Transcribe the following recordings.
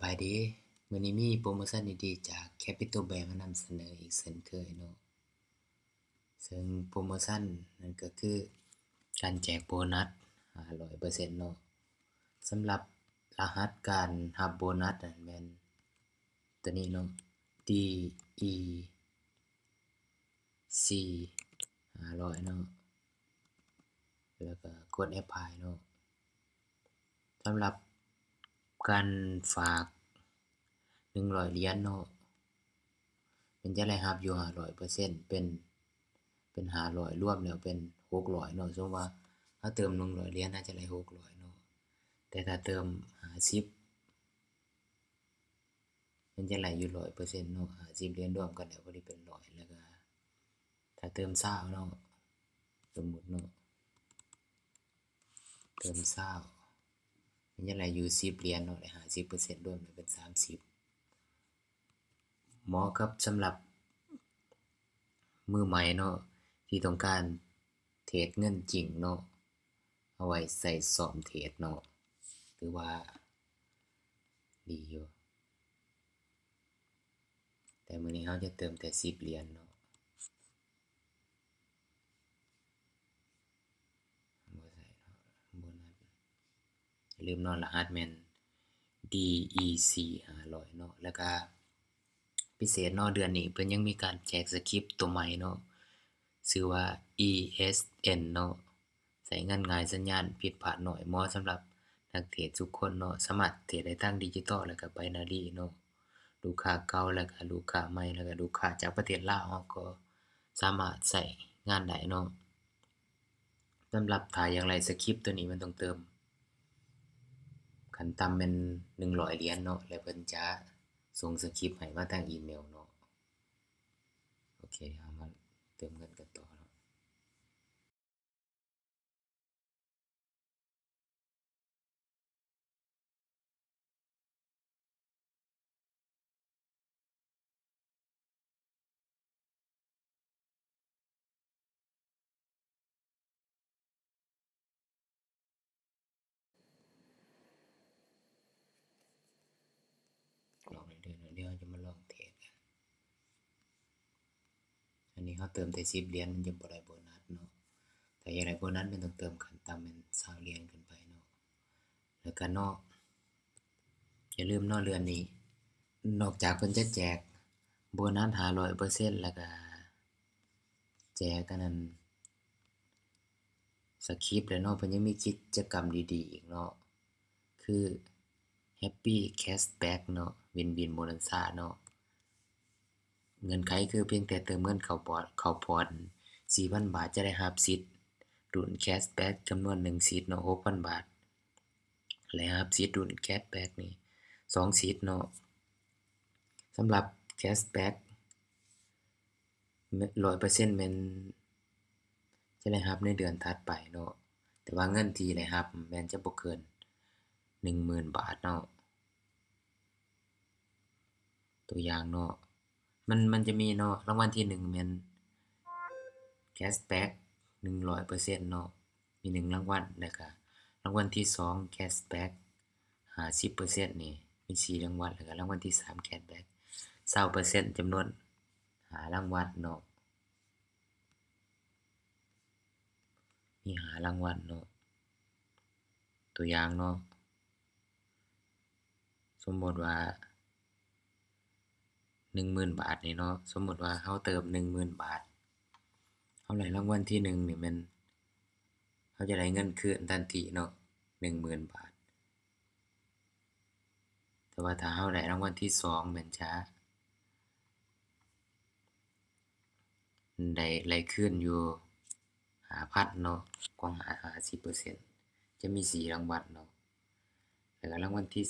ບາຍດີ, ມື້ນີ້ມີໂປຣໂມຊັນດີໆຈາກ Capital Bank ມານຳສະເໜີອີກເຊັ່ນເຄີຍເນາະ. ເຊິ່ງໂປຣໂມຊັນນັ້ນກໍຄືການແຈກໂບນັດຫ້າຮ້ອຍເປີເຊັນເນາະ. ສຳລັບລະຫັດການຮັບໂບນັດນັ້ນແມ່ນຕົວນີ້ເນາະ, ດີອີຊີຫ້າຮ້ອຍເນາະ, ແລ້ວກໍກົດ Apply ເນາະ. ສຳລັບການຝາກໜຶ່ງຮ້ອຍຫຼຽນເນາະ, ມັນຈະໄດ້ຮັບຢູ່ຫ້າຮ້ອຍເປີເຊັນ ເປັນ ເປັນຫ້າຮ້ອຍ ລວມແລ້ວເປັນຫົກຮ້ອຍເນາະ. ສົມມຸດວ່າເຮົາເຕີມໜຶ່ງຮ້ອຍຫຼຽນ ເຮົາຈະໄດ້ຫົກຮ້ອຍເນາະ, ແຕ່ຖ້າເຕີມຫ້າສິບ ມັນຈະໄດ້ຢູ່ຮ້ອຍເປີເຊັນເນາະ, ຫ້າສິບຫຼຽນລວມກັນແລ້ວພໍດີເປັນຮ້ອຍ. ແລ້ວກໍຖ້າເຕີມຊາວເນາະ, ສົມມຸດເນາະ, ເຕີມຊາວ ມັນຈະໄດ້ຢູ່ສິບຫຼຽນເນາະ, ໄດ້ຫ້າສິບເປີເຊັນ ລວມແລ້ວເປັນສາມສິບ. ເໝາະກັບສຳລັບມືໃໝ່ເນາະ ທີ່ຕ້ອງການເທຣດເງິນຈິງເນາະ, ເອົາໄວ້ໃຊ້ຊ້ອມເທຣດເນາະ, ຖືວ່າດີຢູ່. ແຕ່ມື້ນີ້ເຮົາຈະເຕີມແຕ່ສິບຫຼຽນເນາະ. ບໍ່ໃສ່ເນາະ ໂບນັດ. ຢ່າລືມເນາະ, ລະຫັດແມ່ນ ດີອີຊີຫ້າຮ້ອຍເນາະ. ແລ້ວກະພິເສດເນາະ, ເດືອນນີ້ເພິ່ນຍັງມີການແຈກສະຄຣິບຕົວໃໝ່ເນາະ, ຊື່ວ່າ ອີເອສເອັນ ເນາະ. ໃຊ້ງານງ່າຍ, ສັນຍານຜິດພາດໜ້ອຍ, ເໝາະສຳລັບນັກເທຣດທຸກຄົນເນາະ, ສາມາດເທຣດໄດ້ທັງດິຈິຕອລ ແລ້ວກະໄບນາຣີເນາະ. ລູກຄ້າເກົ່າ ແລ້ວກະລູກຄ້າໃໝ່ ແລ້ວກະລູກຄ້າຈາກປະເທດລາວ ເຮົາກໍສາມາດໃຊ້ງານໄດ້ເນາະ. ສຳລັບຖ້າຢາກໄດ້ສະຄຣິບຕົວນີ້ ມັນຕ້ອງເຕີມຂັ້ນຕ່ຳແມ່ນໜຶ່ງຮ້ອຍຫຼຽນເນາະ, ແລ້ວເພິ່ນຈະສົ່ງສະຄຣິບໃຫ້ມາທາງອີເມວເນາະ. ໂອເຄ, ເຮົາມາເຕີມເງິນກັນຕໍ່ເນາະ. ລອງເດີ, ດຽວເຮົາຈະມາລອງເທດກັນ. ອັນນີ້ເຮົາເຕີມແຕ່ສິບຫຼຽນ ມັນຈະບໍ່ໄດ້ໂບນັດເນາະ. ຖ້າຢາກໄດ້ໂບນັດ ມັນຕ້ອງເຕີມຂັ້ນຕ່ຳແມ່ນຊາວຫຼຽນຂຶ້ນໄປເນາະ. ແລ້ວກະເນາະ, ຢ່າລືມເນາະ, ເດືອນນີ້ ນອກຈາກເພິ່ນຈະແຈກໂບນັດຫ້າຮ້ອຍເປີເຊັນ ແລ້ວກະແຈກອັນນັ້ນ ສະຄຣິບແລ້ວເນາະ, ເພິ່ນຍັງມີກິດຈະກຳດີໆອີກເນາະ, ຄື Happy Cashback ເນາະ, Win Win Bonanza ເນາະ. ເງື່ອນໄຂຄືພຽງແຕ່ເຕີມເງິນເຂົ້າພອນ ເຂົ້າພອນສີ່ພັນບາດ ຈະໄດ້ຮັບສິດລຸ້ນ Cashback ຈຳນວນໜຶ່ງສິດເນາະ, ຫົກພັນບາດ ແລະ ຮັບສິດລຸ້ນ Cashback ນີ້ສອງສິດເນາະ. ສຳລັບ Cashback ແມ່ນ ຮ້ອຍເປີເຊັນ ແມ່ນຈະໄດ້ຮັບໃນເດືອນຖັດໄປເນາະ, ແຕ່ວ່າເງິນທີ່ໄດ້ຮັບແມ່ນຈະບໍ່ເກີນໜຶ່ງໝື່ນບາດເນາະ. ຕົວຢ່າງເນາະ, ມັນ ມັນຈະມີເນາະ, ລາງວັນທີໜຶ່ງແມ່ນ Cashback ໜຶ່ງຮ້ອຍເປີເຊັນເນາະ, ມີໜຶ່ງລາງວັນ, ແລ້ວກະລາງວັນທີສອງ Cashback ຫ້າສິບເປີເຊັນນີ້ ມີສີ່ລາງວັນ, ແລ້ວກະລາງວັນທີສາມ Cashback ຊາວເປີເຊັນ ຈຳນວນຫ້າລາງວັນເນາະ, ມີຫ້າລາງວັນເນາະ. ຕົວຢ່າງເນາະ, ສົມມຸດວ່າ ໜຶ່ງໝື່ນບາດນີ້ເນາະ, ສົມມຸດວ່າເຮົາເຕີມໜຶ່ງໝື່ນບາດ, ເຮົາໄດ້ລາງວັນທີໜຶ່ງນີ້ແມ່ນ ເຮົາຈະໄດ້ເງິນຄືນທັນທີເນາະ ໜຶ່ງໝື່ນບາດ. ແຕ່ວ່າຖ້າເຮົາໄດ້ລາງວັນທີສອງ ແມ່ນຈະໄດ້ ໄດ້ຄືນຢູ່ຫ້າພັນເນາະ, ກອງຫ້າ ຫ້າສິບເປີເຊັນ ຈະມີສີ່ລາງວັນເນາະ. ແລ້ວກະລາງວັນທີ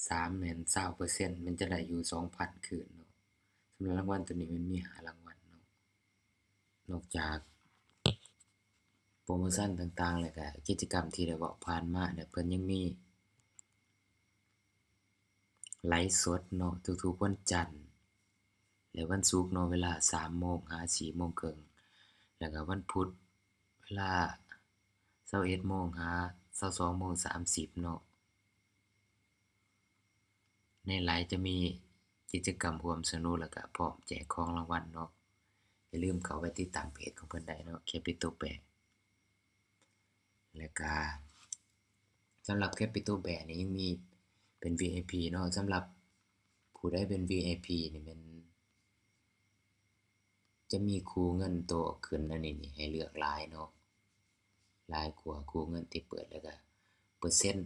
ສາມແມ່ນຊາວເປີເຊັນ ແມ່ນຈະໄດ້ຢູ່ສອງພັນຄືນເນາະ. ສຳລັບລາງວັນໂຕນີ້ແມ່ນມີຫ້າລາງວັນເນາະ. ນອກຈາກໂປຣໂມຊັນຕ່າງໆ ແລ້ວກະກິດຈະກຳທີ່ໄດ້ເວົ້າຜ່ານມາແລ້ວ, ເພິ່ນຍັງມີ ໄລຟ໌ສົດເນາະ ທຸກໆວັນຈັນ ແລະ ວັນສຸກເນາະ ເວລາສາມໂມງຫາສີ່ໂມງເຄິ່ງ, ແລ້ວກະວັນພຸດເວລາຊາວເອັດໂມງຫາຊາວສອງໂມງສາມສິບເນາະ. ໃນໄລຈະມີກິດຈະກຳຮ່ວມສະໜຸກ ແລ້ວກະພ້ອມແຈກຂອງລາງວັນເນາະ. ຢ່າລືມເຂົ້າໄປຕິດຕາມເພຈຂອງເພິ່ນໄດ້ເນາະ Capital Bear. ແລ້ວກະສຳລັບ Capital Bear ນີ້ຍັງມີເປັນ VIP ເນາະ. ສຳລັບຜູ້ໃດເປັນ VIP ນີ້ແມ່ນ ຈະມີຄູ່ເງິນໂຕຂຶ້ນອັນນີ້ນີ້ໃຫ້ເລືອກຫຼາຍເນາະ, ຫຼາຍກວ່າຄູ່ເງິນທີ່ເປີດ ແລ້ວກະເປີເຊັນ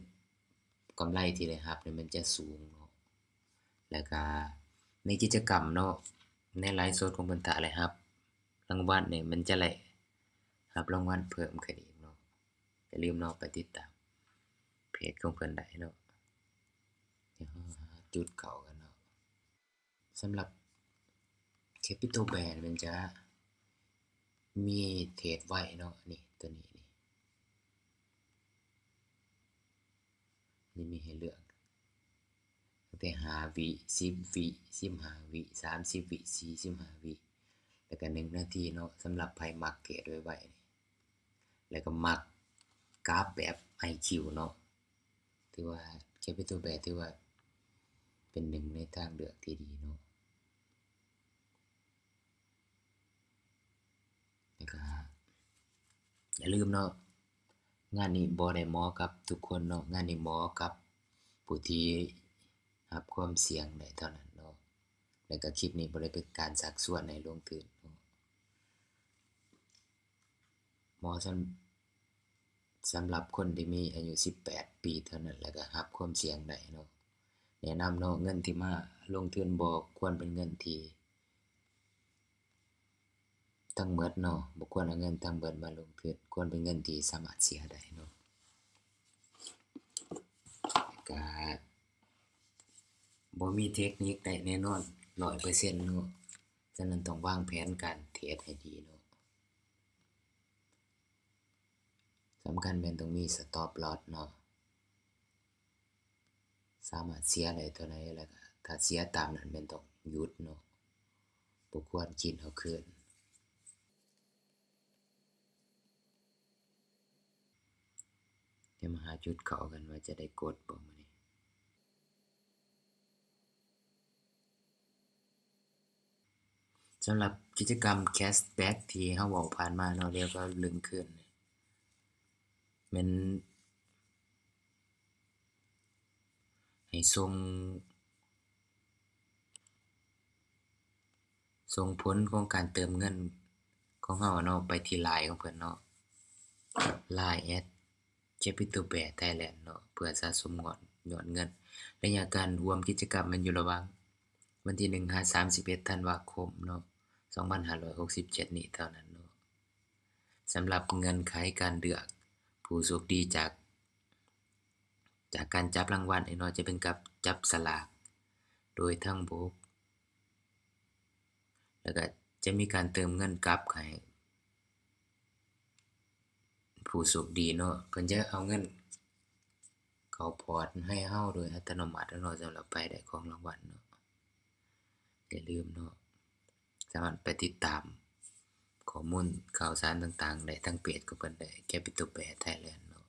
ກຳໄລທີ່ໄດ້ຮັບນີ້ມັນຈະສູງເນາະ. ແລ້ວກະໃນກິດຈະກຳເນາະ ໃນໄລຟ໌ສົດຂອງເພິ່ນ ຖ້າໄດ້ຮັບລາງວັນນີ້ ມັນຈະໄດ້ຮັບລາງວັນເພີ່ມຂຶ້ນອີກເນາະ. ຢ່າລືມເນາະ ໄປຕິດຕາມເພຈຂອງເພິ່ນໄດ້ເນາະ. ດຽວເຮົາຫາຈຸດເຂົ້າກັນເນາະ. ສຳລັບ Capital Bear ແມ່ນຈະມີເທຣດໄວເນາະ ນີ້ ຕົວນີ້ນີ້ ນີ້ມີໃຫ້ເລືອກຕັ້ງແຕ່ຫ້າວິ ສິບວິ ສິບຫ້າວິ ສາມສິບວິ ສີ່ສິບຫ້າວິ ແລ້ວກະໜຶ່ງນາທີເນາະ. ສຳລັບໃຜມັກເທຣດໄວໆ ແລ້ວກໍມັກກາຟແບບ ໄອຄິວ ເນາະ ຖືວ່າ Capital Bear ຖືວ່າເປັນໜຶ່ງໃນທາງເລືອກທີ່ດີເນາະ. ແລ້ວກໍຢ່າລືມເນາະ ງານນີ້ບໍ່ໄດ້ເໝາະກັບທຸກຄົນເນາະ, ງານນີ້ເໝາະກັບຜູ້ທີ່ຮັບຄວາມສ່ຽງໄດ້ເທົ່ານັ້ນເນາະ. ແລ້ວກໍຄລິບນີ້ບໍ່ໄດ້ເປັນການຊັກຊວນໃຫ້ລົງທຶນເນາະ. ເໝາະສຳ ສຳລັບຄົນທີ່ມີອາຍຸສິບແປດປີເທົ່ານັ້ນ ແລ້ວກໍຮັບຄວາມສ່ຽງໄດ້ເນາະ. ແນະນຳເນາະ ເງິນທີ່ມາລົງທຶນບໍ່ຄວນເປັນເງິນທີ່ທັງໝົດເນາະ, ບໍ່ຄວນເອົາເງິນທັງໝົດມາລົງທຶນ, ຄວນເປັນເງິນທີ່ສາມາດເສຍໄດ້ເນາະ. ກໍບໍ່ມີເທັກນິກໄດ້ແນ່ນອນຮ້ອຍເປີເຊັນເນາະ, ສະນັ້ນຕ້ອງວາງແຜນການເທຣດໃຫ້ດີເນາະ. ສຳຄັນແມ່ນຕ້ອງມີ stop loss ເນາະ, ສາມາດເສຍໄດ້ເທົ່າໃດ ແລ້ວກໍຖ້າເສຍຕາມນັ້ນແມ່ນຕ້ອງຢຸດເນາະ, ບໍ່ຄວນກິນເອົາຄືນ. ດຽວມາຫາຈຸດເຂົ້າກັນວ່າຈະໄດ້ກົດບໍ່ມື້ນີ້. ສຳລັບກິດຈະກຳ cashback ທີ່ເຮົາເວົ້າຜ່ານມາເນາະ, ດຽວກໍລຶ້ງຄືນ ແມ່ນໃຫ້ສົ່ງ ສົ່ງຜົນຂອງການເຕີມເງິນຂອງເຮົາເນາະ ໄປທີ່ Line ຂອງເພິ່ນເນາະ, Line at Capital Bear Thailand ເນາະ ເພື່ອສະສົມຍອດເງິນ. ໄລຍະການຮ່ວມກິດຈະກຳແມ່ນຢູ່ລະຫວ່າງວັນທີໜຶ່ງຫາສາມສິບເອັດທັນວາຄົມເນາະ ສອງພັນຫ້າຮ້ອຍຫົກສິບເຈັດນີ້ເທົ່ານັ້ນເນາະ. ສຳລັບເງື່ອນໄຂການເລືອກຜູ້ໂຊກດີຈາກ ຈາກການຈັບລາງວັນນີ້ເນາະ ຈະເປັນກັບ ຈັບສະຫຼາກໂດຍທາງບົກ ແລ້ວກະຈະມີການເຕີມເງິນກັບໃຫ້ຜູ້ໂຊກດີເນາະ, ເພິ່ນຈະເອົາເງິນເຂົ້າພອດໃຫ້ເຮົາໂດຍອັດຕະໂນມັດເນາະ ສຳລັບໃຜໄດ້ຂອງລາງວັນເນາະ. ຢ່າລືມເນາະ ສາມາດໄປຕິດຕາມຂໍ້ມູນຂ່າວສານຕ່າງໆໄດ້ທາງເພຈຂອງເພິ່ນໄດ້ Capital Bear Thailand ເນາະ.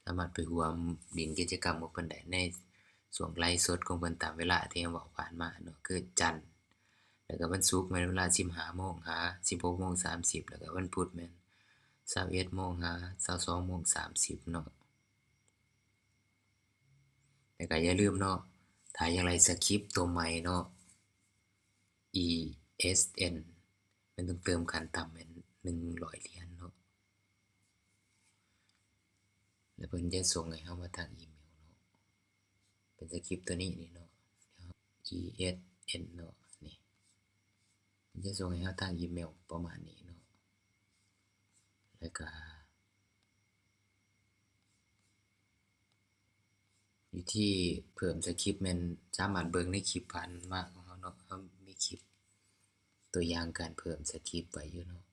ສາມາດໄປຮ່ວມຫຼິ້ນກິດຈະກຳຂອງເພິ່ນໄດ້ໃນຊ່ວງໄລຟ໌ສົດຂອງເພິ່ນຕາມເວລາທີ່ເຮົາເວົ້າຜ່ານມາເນາະ, ຄືຈັນ ແລ້ວກະວັນສຸກແມ່ນເວລາສິບຫ້າໂມງຫາສິບຫົກໂມງສາມສິບ ແລ້ວກະວັນພຸດແມ່ນຊາວເອັດໂມງຫາຊາວສອງໂມງສາມສິບເນາະ. ແລ້ວກະຢ່າລືມເນາະ ຖ້າຢາກໄດ້ສະຄຣິບໂຕໃໝ່ເນາະ ESN ແມ່ນຕ້ອງເຕີມຂັ້ນຕ່ຳແມ່ນໜຶ່ງຮ້ອຍຫຼຽນເນາະ, ແລ້ວເພິ່ນຈະສົ່ງໃຫ້ເຮົາມາທາງອີເມວເນາະ, ເປັນສະຄຣິບໂຕນີ້ນີ້ເນາະ ESN ເນາະ ນີ້ ເພິ່ນຈະສົ່ງໃຫ້ເຮົາທາງອີເມວປະມານນີ້ເນາະ. ແລ້ວກະ ວິທີເພີ່ມສະຄຣິບແມ່ນສາມາດເບິ່ງໃນຄລິບຜ່ານມາຂອງເຮົາເນາະ, ເຮົາມີຄລິບຕົວຢ່າງການເພີ່ມສະຄຣິບໄວ້ຢູ່ເນາະ. ດຽ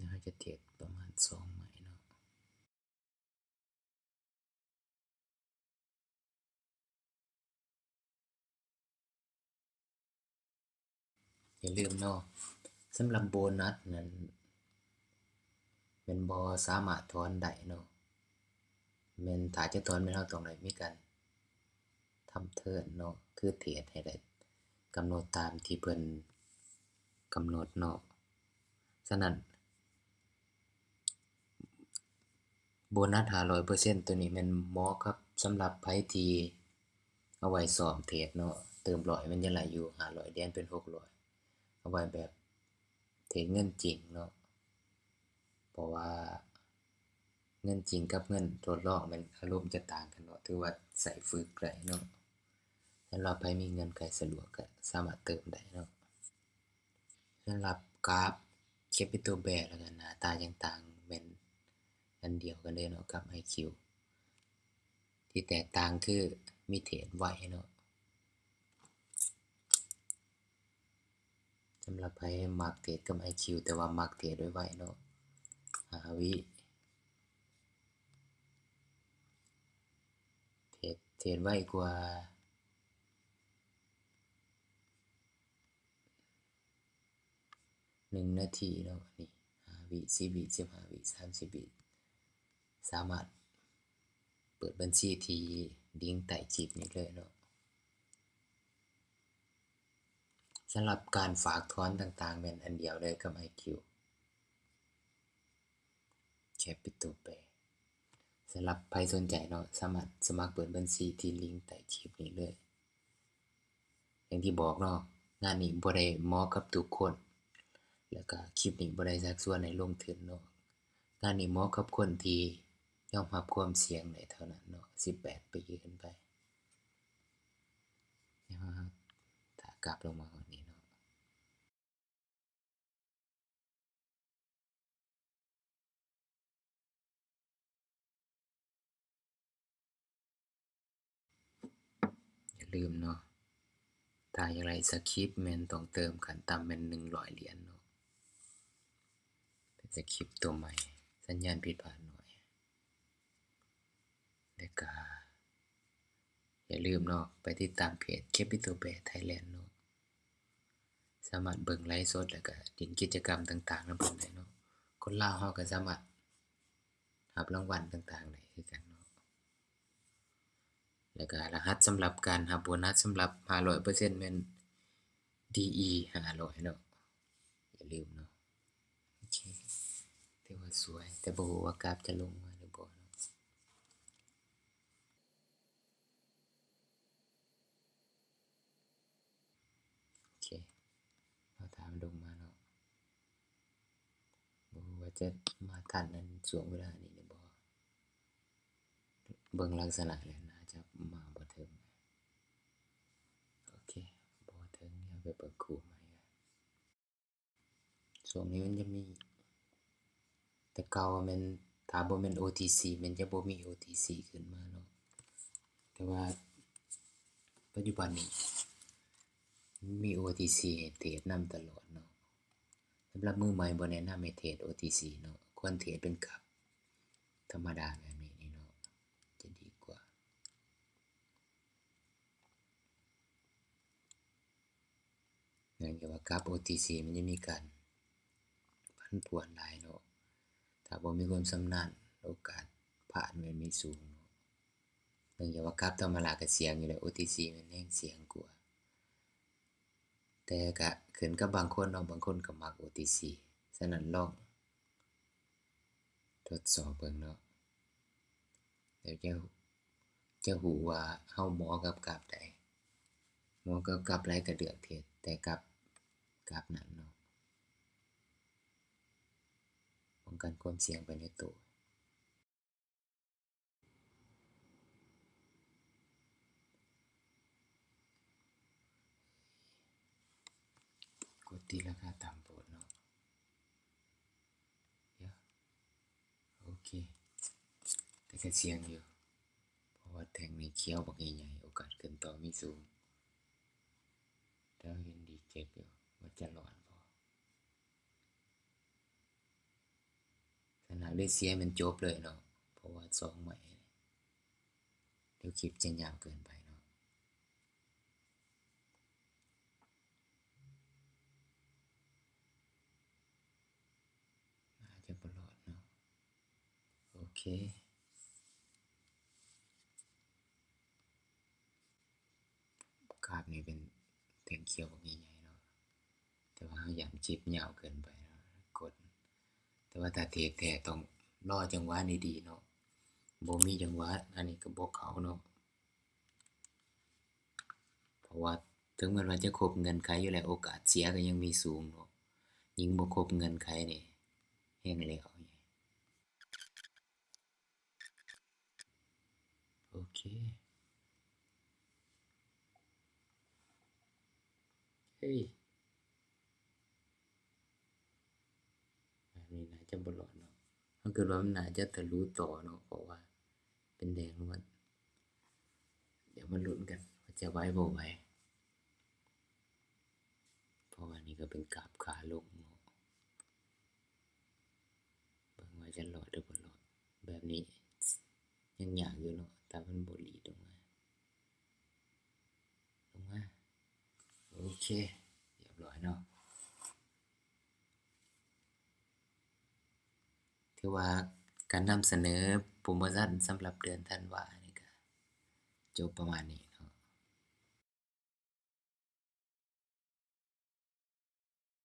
ວເຮົາຈະເທດປະມານສອງໄມ້ເນາະ. ເ ຢ່າລືມເນາະ ສຳລັບໂບນັດນັ້ນ ແມ່ນບໍ່ສາມາດຖອນໄດ້ເນາະ ແມ່ນຖ້າຈະຖອນແມ່ນເຮົາຕ້ອງໄດ້ມີການທຳເທີນເນາະ ຄືເທຣດໃຫ້ໄດ້ກຳນົດຕາມທີ່ເພິ່ນກຳນົດເນາະ. ສະນັ້ນ ໂບນັດຫ້າຮ້ອຍເປີເຊັນໂຕນີ້ແມ່ນເໝາະກັບສຳລັບໃຜທີ່ເອົາໄວ້ຊ້ອມເທຣດເນາະ ເຕີມຮ້ອຍມັນຈະໄລ່ຢູ່ຫ້າຮ້ອຍຫຼຽນເປັນຫົກຮ້ອຍ ເອົາໄວ້ແບບເທຣດເງິນຈິງເນາະ ເພາະວ່າເງິນຈິງກັບເງິນທົດລອງແມ່ນອາລົມຈະຕ່າງກັນເນາະ ຖືວ່າໃຊ້ຝຶກໄດ້ເນາະ. ສຳລັບໃຜມີເງື່ອນໄຂສະດວກກໍສາມາດເຕີມໄດ້ເນາະ. ສຳລັບກາບ Capital Bear ແລ້ວກໍໜ້າຕາຕ່າງໆແມ່ນອັນດຽວກັນເລີຍເນາະກັບ IQ ທີ່ແຕກຕ່າງຄືມີເທຣດໄວເນາະ. ສຳລັບໃຜມັກເທຣດກັບ IQ ແຕ່ວ່າມັກເທຣດໄວໆເນາະ ຫ້າວິ ເທຣດ ເທຣດໄວກວ່າ ໜຶ່ງນາທີເນາະ ນີ້ ຫ້າວິ ສິບວິ ສິບຫ້າວິ ສາມສິບວິ ສາມາດເປີດບັນຊີທີ່ລິງໃຕ້ຄລິບນີ້ເລີຍເນາະ. ສຳລັບການຝາກຖອນຕ່າງໆແມ່ນອັນດຽວເລີຍກັບ IQ Capital Bear. ສຳລັບໃຜສົນໃຈເນາະ ສາມາດສະໝັກເປີດບັນຊີທີ່ລິງໃຕ້ຄລິບນີ້ເລີຍ. ຢ່າງທີ່ບອກເນາະ ງານນີ້ບໍ່ໄດ້ເໝາະກັບທຸກຄົນ ແລ້ວກະຄລິບນີ້ບໍ່ໄດ້ຊັກຊວນໃຫ້ລົງທຶນເນາະ. ງານນີ້ເໝາະກັບຄົນທີ່ຍອມຮັບຄວາມສ່ຽງໄດ້ເທົ່ານັ້ນເນາະ ສິບແປດປີຂຶ້ນໄປ. ດຽວເຮົາຖ້າກັບລົງມາຮອດນີ້ເນາະ. ຢ່າລືມເນາະ ຖ້າຢາກໄດ້ສະຄຣິບແມ່ນຕ້ອງເຕີມຂັ້ນຕ່ຳແມ່ນໜຶ່ງຮ້ອຍຫຼຽນເນາະ. ເປັນສະຄຣິບຕົວໃໝ່ ສັນຍານຜິດພາດໜ້ອຍ. ແລ້ວກະຢ່າລືມເນາະ ໄປຕິດຕາມເພຈ Capital Bear Thailand ເນາະ ສາມາດເບິ່ງໄລຟ໌ສົດ ແລ້ວກະຫຼິ້ນກິດຈະກຳຕ່າງໆນຳເພິ່ນໄດ້ເນາະ. ຄົນລາວເຮົາກະສາມາດຮັບລາງວັນຕ່າງໆໄດ້ຄືກັນເນາະ. ແລ້ວກະລະຫັດສຳລັບການຮັບໂບນັດສຳລັບຫ້າຮ້ອຍເປີເຊັນແມ່ນ ດີອີຫ້າຮ້ອຍເນາະ ຢ່າລືມເນາະ. ໂອເຄ ຖືວ່າສວຍ ແຕ່ບໍ່ຮູ້ວ່າກາບຈະລົງມາຫຼືບໍ່ເນາະ. ໂອເຄ ເຮົາຖ້າມັນລົງມາເນາະ ບໍ່ຮູ້ວ່າຈະມາທັນອັນຊ່ວງເວລານີ້ຫຼືບໍ່. ເບິ່ງລັກສະນະແລ້ວໜ້າຈະມາບໍ່ເຖິງ. ໂອເຄ ບໍ່ເຖິງ ເຮົາໄປເບິ່ງຄູ່ໃໝ່. ຊ່ວງນີ້ມັນຈະມີ ແຕ່ເກົ່າແມ່ນ ຖ້າບໍ່ແມ່ນໂອທີຊີ ແມ່ນຈະບໍ່ມີໂອທີຊີຂຶ້ນມາເນາະ. ແຕ່ວ່າປັດຈຸບັນນີ້ມີໂອທີຊີໃຫ້ເທຣດນຳຕະຫຼອດເນາະ. ສຳລັບມືໃໝ່ບໍ່ແນະນຳໃຫ້ເທຣດໂອທີຊີເນາະ ຄວນເທຣດເປັນກາບທຳມະດາແບບນີ້ນີ້ເນາະ ຈະດີກວ່າ. ເນື່ອງຈາກວ່າກັບໂອທີຊີມັນຈະມີການຜັນຜວນຫຼາຍເນາະ ຖ້າບໍ່ມີຄວາມຊຳນານ ໂອກາດພາດແມ່ນມີສູງເນາະ. ເນື່ອງຈາກວ່າກັບທຳມະດາກະສ່ຽງຢູ່ແລ້ວ ໂອທີຊີແມ່ນແຮງສ່ຽງກວ່າ. ແຕ່ກະຂຶ້ນກັບບາງຄົນເນາະ ບາງຄົນກະມັກໂອທີຊີ. ສະນັ້ນລອງທົດສອບເບິ່ງເນາະ ແລ້ວຈະ ຈະຮູ້ວ່າເຮົາເໝາະກັບກາບໃດ. ເໝາະກັບກາບໃດກະເລືອກເທຣດແຕ່ກາບ ກາບນັ້ນເນາະ ປ້ອງກັນຄວາມສ່ຽງໄປໃນໂຕ. ກົດຕີລາຄາຕ່ຳໂພດເນາະ. ໂອເຄ ແຕ່ກະສ່ຽງຢູ່ ເພາະວ່າແທ່ງນີ້ຂຽວບັກໃຫຍ່ໆ ໂອກາດຂຶ້ນຕໍ່ມີສູງ. ແຕ່ເຫັນດີເຈັບຢູ່ ວ່າຈະລອດບໍ່. ຄັນຫາກໄດ້ເສຍແມ່ນຈົບເລີຍເນາະ ເພາະວ່າສອງໄມ້ ດຽວຄລິບຈະຍາວເກີນໄປເນາະ. ເຄ ກາບນີ້ເປັນແທ່ງຂຽວບັກໃຫຍ່ໆເນາະ ແຕ່ວ່າເຮົາຢ້ານຈິບຍາວເກີນໄປເນາະ ກົດ ແຕ່ວ່າຖ້າເທຣດແທ້ຕ້ອງລໍຈັງຫວະດີໆເນາະ ບໍ່ມີຈັງຫວະ ອັນນີ້ກໍບໍ່ເຂົ້າເນາະ ເພາະວ່າເຖິງແມ່ນວ່າຈະຄົບເງື່ອນໄຂຢູ່ແລ້ວ ໂອກາດເສຍກໍຍັງມີສູງເນາະ ຍິ່ງບໍ່ຄົບເງື່ອນໄຂນີ້ແຮງແລ້ວ. ໂອເຄ ເຮີ້ຍ ອັນນີ້ໜ້າຈະບໍ່ລອດເນາະ ເຮົາຄິດວ່າມັນໜ້າຈະທະລຸຕໍ່ເນາະ ເພາະວ່າເປັນແດງລວດ ດຽວມາລຸ້ນກັນວ່າຈະໄຫວບໍ່ໄຫວ ເພາະວ່ານີ້ກໍເປັນກາບຂາລົງເນາະ ເບິ່ງວ່າຈະລອດຫຼືບໍ່ລອດ ແບບນີ້ຍັງຍາກຢູ່ເນາະ ຖ້າມັນບໍ່ດີດລົງມາ ລົງມາ ໂອເຄ ຮຽບຮ້ອຍເນາະ ຖືວ່າການນຳສະເໜີໂປຣໂມຊັນສຳລັບເດືອນທັນວານີ້ກໍຈົບປະມານນີ້